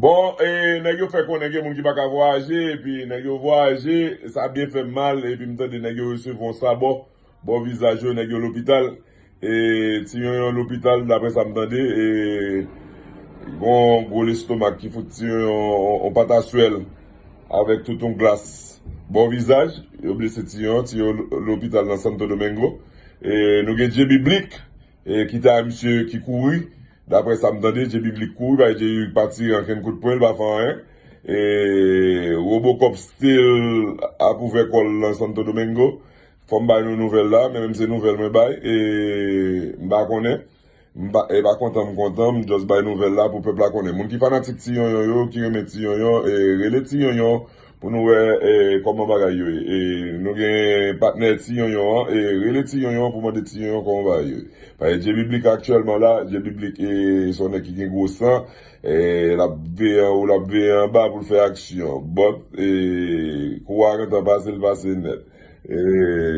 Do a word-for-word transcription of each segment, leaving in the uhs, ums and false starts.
Bon, e, nèg yo fè konnen gen moun ki pa ka vwayaje, epi nèg yo vwayaje, sa byen fè m mal, epi m tande nèg yo resevwa yon sabò bò vizaj yo, nèg yo lopital. E, Ti Yonyon lopital, daprè sa m tande, e, gon gwo lestomak ki fout Ti Yonyon on, on pataswèl avèk tout on glas bò vizaj. Yo blese Ti Yonyon, Ti Yonyon lo-, lopital nan Santo Domingo. E, nou gen Dje Biblik, e, ki ta misye ki kouri. Daprè sa m tande, Dje Biblik kouri, paske Dje Biblik pa tire ankenn kout pwen, li pa fè anyen. E, Robocop still ap ouvè kò l nan Santo Domingo. Fò m bay nou nouvèl la, men menm se nouvèl mwen bay, e m pa konnen. M pa, e pa kontan m kontan, m just bay nouvèl la pou pèp la konnen. Moun ki fanatik Ti Yonyon yo, ki renmen Ti Yonyon, e rele Ti Yonyon pou nou wè, e, kòman bagay yo ye. E nou gen patnè Ti Yonyon an, e rele Ti Yonyon pou mande Ti Yonyon kòman bagay yo ye. Paske Dje Biblik aktyèlman la, Dje Biblik, e, se yon nèg ki gen gwo san, e l ap veye anwo, l ap veye anba pou l fè aksyon. But, e, kou a gentan pase, l pase nèt. E,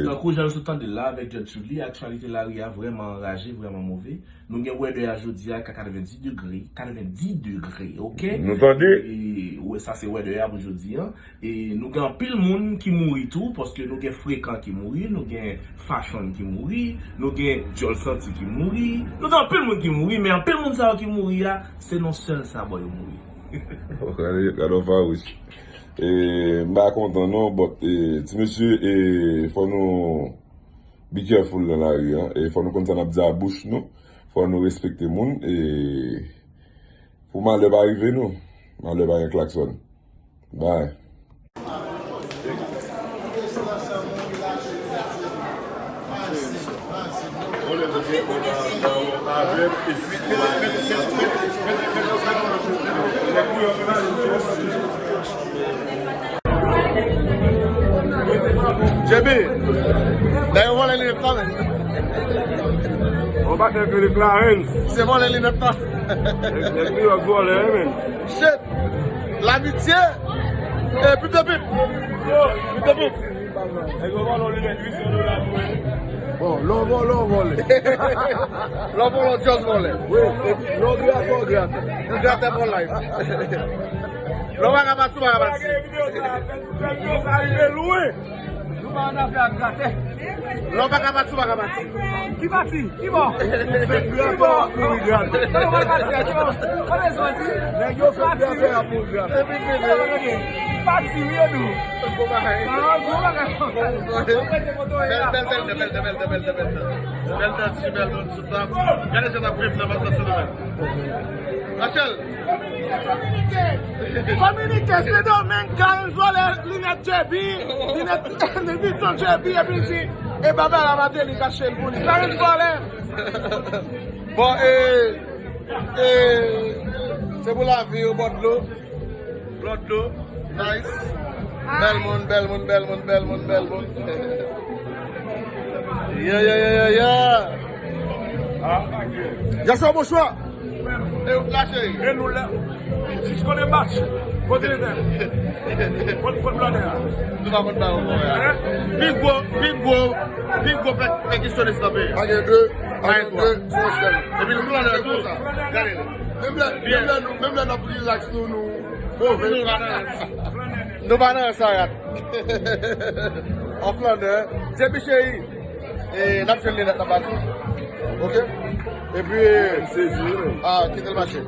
Tankou jan nou sot tande l la avèk Judge Chouly, aktyalite lari a vrèman anraje, vrèman move. Nou gen weather a jodi a ka katrevenndis degre, katrevenndis degre, oke? Nou tande? E, wè, sa se weather a pou jodi a. E nou gen anpil moun ki mouri tou, paske nou gen Frekan ki mouri, nou gen Fashion ki mouri, nou gen Djòl Santi ki mouri, nou gen anpil moun ki mouri, men anpil moun sa yo ki mouri a, se nan sèl sabò yo mouri. Gade, gade yon fawouch. E, m pa kontan non, but, e, ti mesye, e, fò nou be careful nan lari an. E fò nou konn sa n ap di a bouch nou. Fò nou respekte moun. E pou malè pa rive nou. Malè pa gen klakson. Bye. J B, dayè w vòlè linèt la menm. Yon patnè k rele Clarence. Se vòlè linèt la. Nèg New York vòlè wi menm. Shit. Lamitye. E pip de pip. Pip de pip. Nèg yo vòlè w linèt uit san dola pou mwen. Bon, lè w vòlè, w vòlè. Lè w vòlè, w just vòlè. Wi, epi lè w grate, w grate. Ou grate for life. Lè w pa ka pati, w pa ka pati. Bèl videyo sa, bèl videyo sa rive lwen. Nou pa annafè ak gratè. Lè w pa ka pati, w pa ka pati. Ki pati? Ki bò? Ou fèk gratè, w ap mouri gratè. Kote w pral pati a? Ki bò? Kote w soti? Nèg yo fèk gratè, y ap mouri gratè. Pati wi, Edou. Gwo bagay. Ah, gwo bagay. Bèl, bèl, bèl, bèl, bèl, bèl, bèl, bèl, bèl. Bèl dati, bèl dati, sou tab. Gade jan n ap viv nan, nan Sendomeng. Rachel. Kominike, Sendomeng, Clarence vòlè linèt J B, linèt Louis Vuitton J B, epi l di, e baba la Martelly k achte l pou li. Clarence vòlè. Bon, e, e, se pou lavi yo, bò dlo. Bò dlo. Nice. Bèl moun, bèl moun, bèl moun, bèl moun, bèl moun. Yeah, yeah, yeah, yeah, yeah. Jason, bonswa. E ou la, cheri? E nou la. Sis kote match. Kote l te? Kot, kot blòdè a? Nou pa konn ba ou, bò, ya. Pi gwo, pi gwo, pi gwo pèkisyonis nan peyi a. Pa gen de, pa gen de, se yon sèl. Epi nou blòdè tou. Gade li. Menm lè, menm lè nou, menm lè n ap relax nou, nou move. Nou pa nan rans. Nou pa nan rans a rat. An flannè. J B cheri. E n ap jwenn li nèt nan pati. Oke? Epi, ah, kite l mache.